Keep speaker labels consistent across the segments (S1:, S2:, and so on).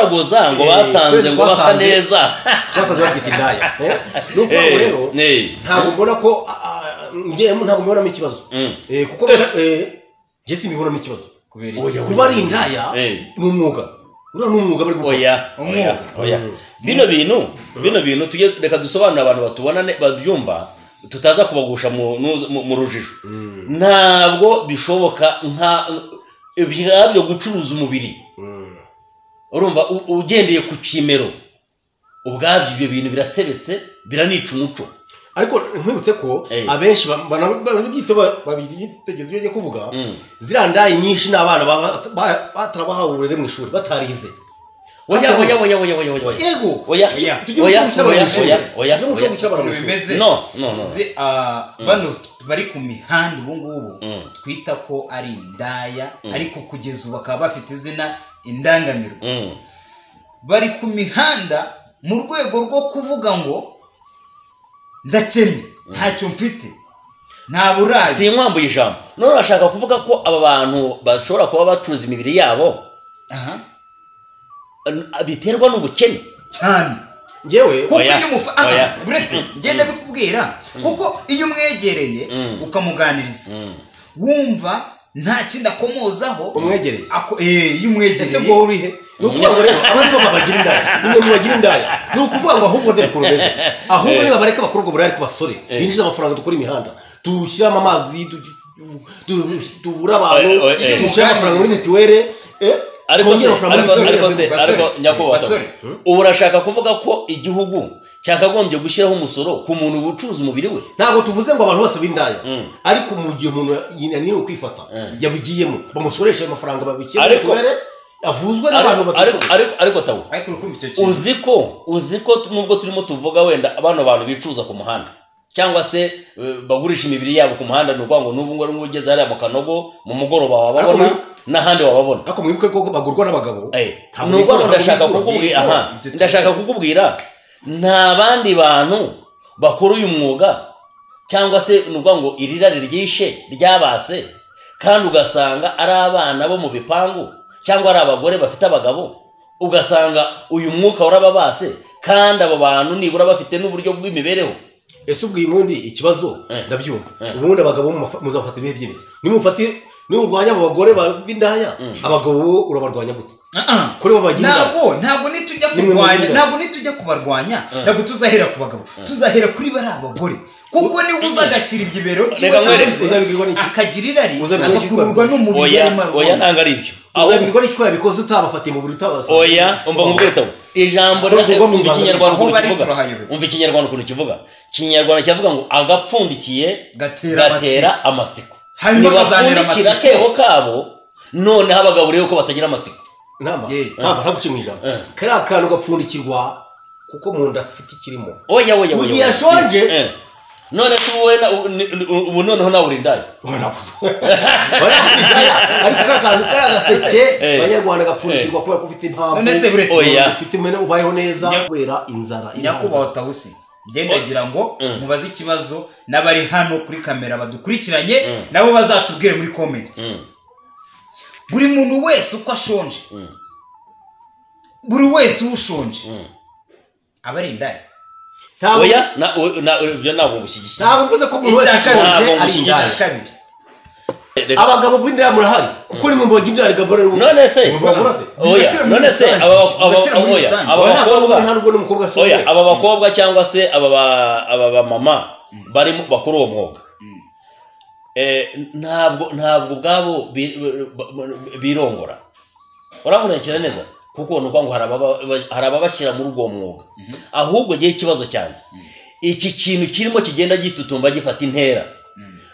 S1: Gukoragoza ngo basanze ngo basa neza,
S2: basanze bagita indaya. Ni ukuvuga ngo rero ntabwo mbona ko ntabwo mbonamo ikibazo, kuko njye simbibonamo ikibazo. Kuba ari indaya ni umwuga, uriya ni umwuga bari gukora.
S1: Oya, bino bintu tujye reka dusobanurire abantu batubona babyumva, tutaza kubagusha mu rujijo. Ntabwo bishoboka nka ibyo gucuruza umubiri. Urumva ugendeye ku kimero ubwabyo, ibyo bintu birasebetse, biranica umuco.
S2: Ariko nkwibutse ko abenshi banabyita babitegeza ibyo kuvuga, ziriya ndayi nyinshi ni abana batarabahawe uburere mu ishuri, batarize.
S1: Oya oya oya oya oya oya.
S2: Yego.
S1: Oya oya oya oya. No no no.
S3: Bano bari ku mihanda ubu ngubu twita ko ari indaya, ariko kugeza ubu bakaba bafite izina indangamirwa. Bari ku mihanda mu rwego rwo kuvuga ngo ndakennye, ntacyo mfite, nta burayi.
S1: Sinkwambuye ijambo. None urashaka kuvuga ko aba bantu bashobora kuba bacuruza imibiri yabo biterwa n'ubukene
S3: cyane?
S2: Ngewe
S3: kuko iyo uretse ngenda bikubwira, kuko iyo umwegereye ukamuganiriza wumva nta kindi akomozaho.
S2: Umwegereye
S3: iyo umwegereye
S2: ese ngo urihe? Ni ukuvuga ngo rero abandi baba bagira indaya, nimwe mubagira indaya. Ni ukuvuga ngo ahubwo ndebe ukuntu bimeze, ahubwo niba bareka bakora ubwo buraya ku basore, binjiza amafaranga, dukora imihanda, dushyiramo amazi, tuvura abantu, dushyira amafaranga muri mituweli.
S1: Ariko nyakubahwa, ubu urashaka kuvuga ko igihugu cyakagombye gushyiraho umusoro ku muntu ucuruza umubiri we?
S2: Ntabwo tuvuze ngo abantu bose b'indaya, ariko mu gihe umuntu yananiwe kwifata yabigiyemo, bamusoresha ayo mafaranga, babishyire muri mituweli, avuzwe n'abantu batishoboye.
S1: Ariko tawo uzi ko nubwo turimo tuvuga wenda bano bantu bicuruza ku muhanda cyangwa se bagurisha imibiri yabo ku muhanda, ni ukuvuga ngo n'ubu ngubu ugeze hariya mu Kanogo mu mugoroba wababona n'ahandi wababona.
S2: Ariko mwibuke ko bagurwa n'abagabo.
S1: Ni ukuvuga ngo ndashaka kukubwira nta bandi bantu bakora uyu mwuga, cyangwa se ni ukuvuga ngo iri rari ryishe ryabase, kandi ugasanga ari abana bo mu bipangu cyangwa ari abagore bafite abagabo, ugasanga uyu mwuka warababase, kandi abo bantu nibura bafite n'uburyo bw'imibereho.
S2: Ese ubwo ubundi ikibazo ndabyumva, ubundi abagabo muzafata ibihe byemezo, nimufate niurwanya abo bagore b'indaya, abagabo urabarwanya gute? Kuri bo bagira
S3: ntabwo nitujya kurwanya, ntabwo nitujya kubarwanya, ntabwo tuzahera ku bagabo, tuzahera kuri bari abagore. Kuko niba uzagashyira ibibero akagira irari agakururwa n'umubiri.
S1: Oya ntabwo ari ibyo.
S2: Uzabirwa n'icyo yabikoze utabafatiye mu buriri utabasanga.
S1: Oya umva nkubwire tawo ijambo umva ikinyarwanda ukuntu kivuga, umva ikinyarwanda ukuntu kivuga. Ikinyarwanda cyavuga ngo agapfundikiye gatera amatsiko,
S3: hanyuma kazanira
S1: amatsiko akebo kabo. Noneho abagabo rero ko batagira amatsiko,
S2: ntabwo guca mu ijambo, kariya kantu gapfundikirwa kuko mu nda afite ikirimo.
S1: Oya oya oya,
S2: mu gihe yashonje.
S1: None se ubu noneho nawe uri indaya?
S2: Ariko kariya kantu kari agaseke abanyarwanda gapfundikirwa kubera ko ufite impamvu, ufite ubayeho neza kubera inzara.
S3: Nyakubahwa Tawusi, ngendagira ngo mubaze ikibazo n'abari hano kuri kamera badukurikiranye, nabo bazatubwire muri comment. Buri muntu wese uko ashonje, buri wese ushonje aba ari indaya.
S1: Oya ibyo ntabwo ngushyigikiye.
S2: Ntabwo mvuze ko umuntu wese ashonje ari indaya. Abagabo b'indaya murahari, kuko nimwe mubajya ibyara gabore.
S1: None se oya, none se aba bakobwa cyangwa se aba mama bari bakora uwo mwuga, ntabwo ubwabo birongora. Urabonekera neza kuko ni ukuvuga ngo hari ababashyira muri uwo mwuga. Ahubwo gihe ikibazo cyanjye, iki kintu kirimo kigenda gitutumba gifata intera,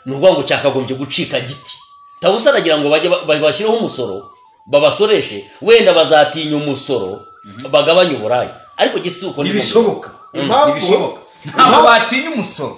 S1: ni ukuvuga ngo cyakagombye gucika giti. Tawusa aragira ngo bashyireho umusoro, babasoreshe, wenda bazatinya umusoro bagabanye uburaya. Ariko gisi uko
S3: ntibishoboka, ntibishoboka. Ntabwo batinya umusoro,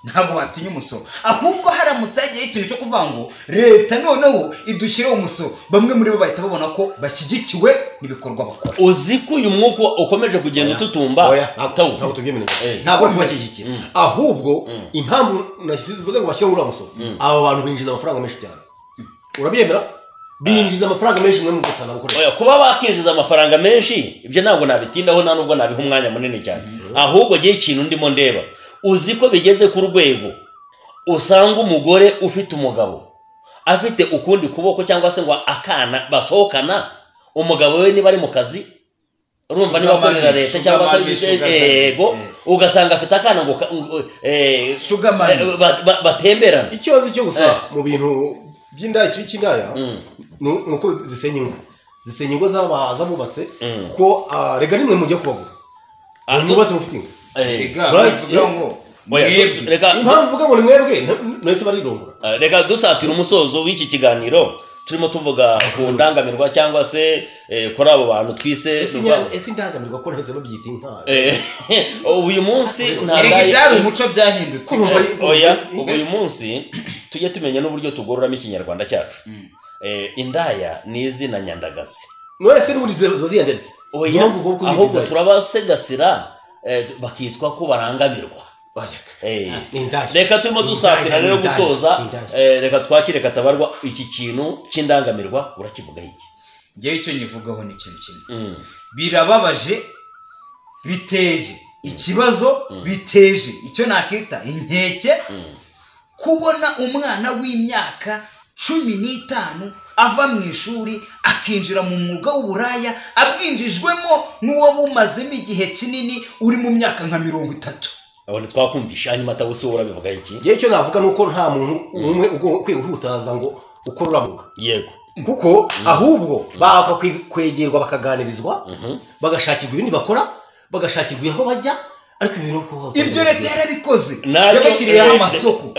S3: ntabwo batinya umusoro. Ahubwo haramutse hagiye ikintu cyo kuvuga ngo leta noneho idushyireho umusoro, bamwe muri bo bahita babona ko bashyigikiwe n'ibikorwa bakora.
S1: Uzi ko uyu mwuka ukomeje kugenda ututumba?
S2: Ntabwo tubyemerewe, ntabwo ari kubashyigikira. Ahubwo impamvu navuze ngo bashyireho uriya musoro, aba bantu binjiza amafaranga menshi cyane. Urabyemera? Binjiza amafaranga menshi mwe mu gutana gukoresha.
S1: Kuba bakinjiza amafaranga menshi ibyo ntabwo nabitindaho, nta nubwo nabiha umwanya munini cyane. Ahubwo gihe ikintu ndimo ndeba, uzi ko bigeze ku rwego usanga umugore ufite umugabo afite ukundi kuboko cyangwa se ngo akana basohokana, umugabo we niba ari mu kazi urumva niba akorera leta cyangwa se yego, ugasanga afite akana ngo batemberana.
S2: Ikibazo cyo gusa mu bintu by'indaya, kibi cy'indaya nuko zisenya ingo, zisenya ingo z'abubatse, kuko rega nimwe mujye kubagura nubatse mufite ingo.
S3: Rega bivuga ngo mwebwe,
S2: impamvu mvuga ngo ni mwebwe mwese barirongora.
S1: Reka dusatira umusozo w'iki kiganiro turimo tuvuga ku ndangamirwa cyangwa se kuri abo bantu twise.
S2: Ese indangamirwa ko nteze babyita inka?
S1: Uyu munsi
S3: nta byari umuco byahindutse.
S1: Oya, uyu munsi tujye tumenya n'uburyo tugororamo ikinyarwanda cyacu. Indaya ni izina nyandagazi.
S2: Mwese n'ubundi ziyandaritse.
S1: Oya, ahubwo turabasegasira bakitwa ko barangamirwa. Reka turimo dusatira rero gusoza, reka twakire Katabarwa. Iki kintu cy'indangamirwa urakivuga iki?
S3: Ngewe icyo nyivugaho ni ikintu kimwe. Birababaje, biteje ikibazo, biteje icyo nakita inkeke, kubona umwana w'imyaka 15 ava mu ishuri akinjira mu mwuga w'uburaya, abwinjijwemo n'uwo bumazemo igihe kinini uri mu myaka nka 30.
S1: Abone twakumvisha. Hanyuma Tawusi urabivuga iki?
S2: Ngiye cyo navuga nuko nta muntu umwe ukwiye guhutaza ngo ukora uramuka.
S1: Yego.
S2: Kuko ahubwo bakakwegerwa bakaganirizwa, bagashakirwa ibindi bakora, bagashakirwa aho bajya, ariko ibintu ko
S3: ibyo leta yarabikoze yabashyiriyeho amasoko.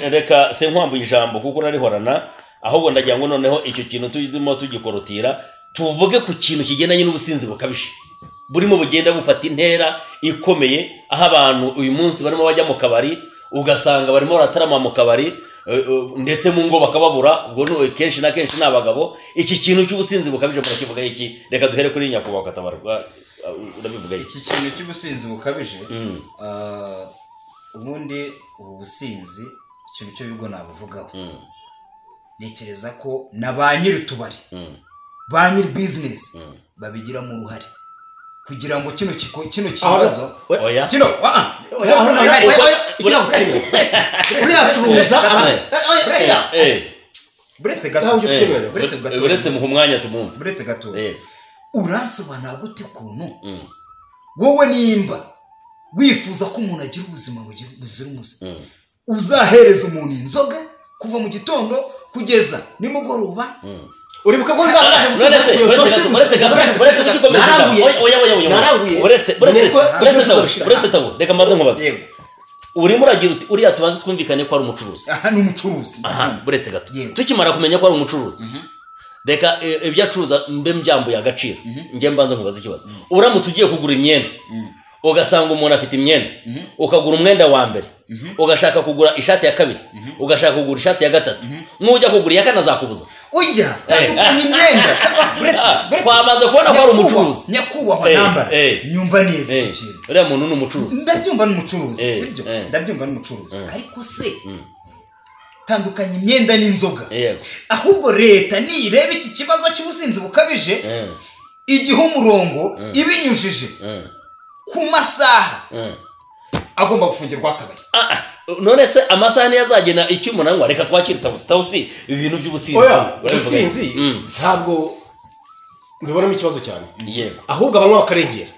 S1: Reka se nkwambuye ijambo kuko narihorana, ahubwo ndagira ngo noneho icyo kintu turimo tugikorotira tuvuge ku kintu kigendanye n'ubusinzi bukabije burimo bugenda bufata intera ikomeye, aho abantu uyu munsi barimo bajya mu kabari ugasanga barimo baratarama mu kabari ndetse mu ngo bakababura, ubwo kenshi na kenshi n'abagabo. Iki kintu cy'ubusinzi bukabije murakivuga iki? Reka duhere kuri nyakubahwa Katabarwa, urabivuga iki?
S3: Iki kintu cy'ubusinzi bukabije, ubundi ubu businzi ikintu cyo bigo nabuvugaho, ntekereza ko na ba nyiri tubari, ba nyiri business babigiramo uruhare kugira ngo kino kibazo kino
S1: uretse muha umwanya tumwumve,
S3: uretse gato uransobanura gute ukuntu wowe nimba wifuza ko umuntu agira ubuzima buzira umuze, uzahereza umuntu inzoga kuva mu gitondo kugeza nimugoroba.
S2: Uribuka ko nzaraje
S1: uretse Tabu, reka maze nkubaze. Urimo uragira uti uriya tubanze twumvikane ko ari umucuruzi.
S3: Aha ni umucuruzi.
S1: Aha buretse gato. Tukimara kumenya ko ari umucuruzi, reka ibyo acuruza mbe mbyambuye agaciro. Njye mbanze nkubaze ikibazo. Uramutse ugiye kugura imyenda, ugasanga umuntu afite imyenda, ukagura umwenda wa mbere, ugashaka kugura ishati ya kabiri, ugashaka kugura ishati ya gatatu, nujya kugura iya kane azakubuza.
S3: Oya, tandukanya imyenda.
S1: Twamaze kubona ko ari umucuruzi.
S3: Nyakubahwa Ntambara, nyumva neza iki kintu.
S1: Uriya muntu ni umucuruzi.
S3: Ndabyumva ni umucuruzi, sibyo? Ndabyumva ni umucuruzi. Ariko se tandukanya imyenda n'inzoga. Ahubwo leta nireba iki kibazo cy'ubusinzi bukabije, igihe umurongo ibinyujije ku masaha agomba gufungirwa akabari.
S1: None se amasaha niyo azagena icyo umuntu anywa? Reka twakire Tawusi. Tawusi, ibintu by'ubusinzi.
S2: Oya, ubusinzi ntabwo mbibonamo ikibazo cyane.
S1: Yego.
S2: Ahubwo abanywa bakarengera,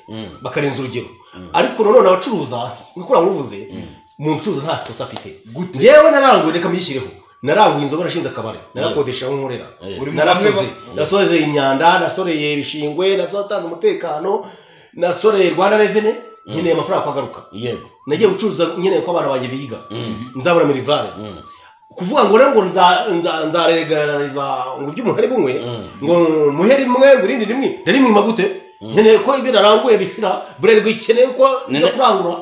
S2: bakarenza urugero. Ariko none abacuruza, nkuko uravuze, umuntu ucuruza nta kosa afite. Yewe naranguye, reka muyishyireho. Naranguye inzoga, nashinze akabari, narakodesha aho nkorera, narasoze, nasoze imyanda, nasoreye ibishingwe, nasotanze umutekano, nasoreye Rwanda Revenue, nkeneye amafaranga kwagaruka.
S1: Yego.
S2: Nagiye gucuruza nkeneye ko abana banjye biga, nzabura mirivare. Kuvuga ngo rero ngo nzaregarariza ngo ibyo umuntu ari bunywe, ngo muhe rimwe ngo irindi rimwe, ndarimwima gute? Nkeneye ko ibyo naranguye bishira, burerwa ikeneye ko njya kurangura.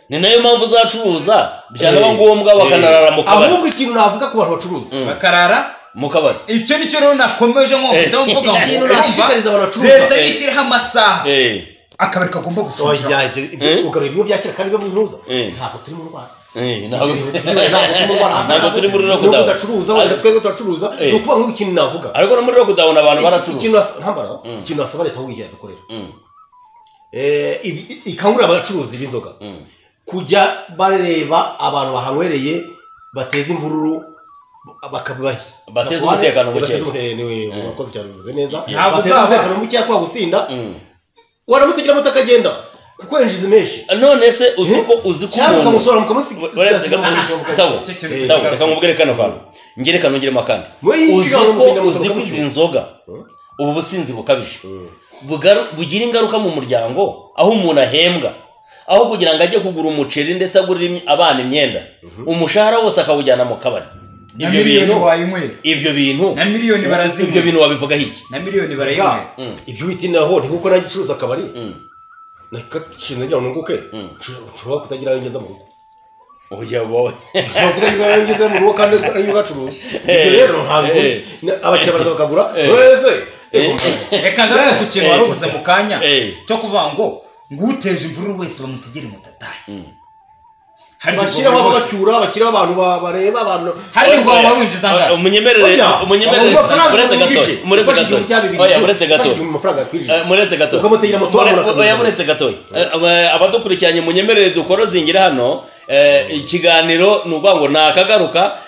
S1: Ni nayo mpamvu uzacuruza byaba ngombwa bakanarara mu kabari.
S2: Ahubwo ikintu navuga ku bantu bacuruza
S3: bakarara
S1: mu kabari,
S3: icyo nicyo rero nakomeje nko mvuga ngo
S2: ikintu nashishikariza abantu bacuruza,
S3: leta yishyiraho amasaha akabari kagomba gufunga.
S2: Oya, ugarura ibyo byakira kandi biba mu ntuza. Ntabwo turi mu Rwanda.
S1: Ntabwo turi muri lockdown.
S2: Nubwo udacuruza, wenda twebwe turacuruza. Ni ukuvuga ngo ikintu navuga,
S1: ariko no muri lockdown abantu baracuruza.
S2: Ikintu nasaba leta ahubwo yadukorera, ikangurira abacuruzi b'inzoga kujya bareba abantu bahanywereye bateza imvururu, bakabibahi
S1: bateza umutekano muke.
S2: Murakoze cyane, bivuze neza. Bateza umutekano muke kwa gusinda, waramutegera moto akagenda kuko yinjiza menshi.
S1: None se uzi ko umuntu reka nkubwire kano kantu, ngere kano ngiremo akandi. Uzi ko izi nzoga, ubu businzi bukabije bugira ingaruka mu muryango, aho umuntu ahembwa aho kugira ngo ajye kugura umuceri ndetse agurire abana imyenda, umushahara wose akawujyana mu kabari.
S3: Ibyo bintu
S1: ibyo bintu
S3: na miliyoni barazinywa.
S1: Ibyo bintu wabivuga iki?
S3: Na miliyoni barayinywa.
S2: Ibyo witinaho ni kuko nagicuruza akabari nakashinze ngira nunguke, nshobora kutagira ayo ngeza mu rugo.
S1: Oya wowe,
S2: nshobora kutagira ayo ngeza mu rugo kandi ariyo gacuruza. Ibyo rero ntabwo abakiriya baraza bakagura wese.
S3: Reka ngaruke ku kintu wari uvuze mu kanya cyo kuvuga ngo nguteje imvururu wese bamutegere mutataye.
S2: Bashyiraho ababacyura, bashyiraho abantu bareba abantu.
S3: Hari urwo winjiza ngaho.
S1: Umunyemerere muretse gato, muretse gato. Oya muretse gato. Muretse gato. Oya muretse gato. Abadukurikiranye munyemerere dukorozingira hano ikiganiro, ni ukuvuga ngo nakagaruka.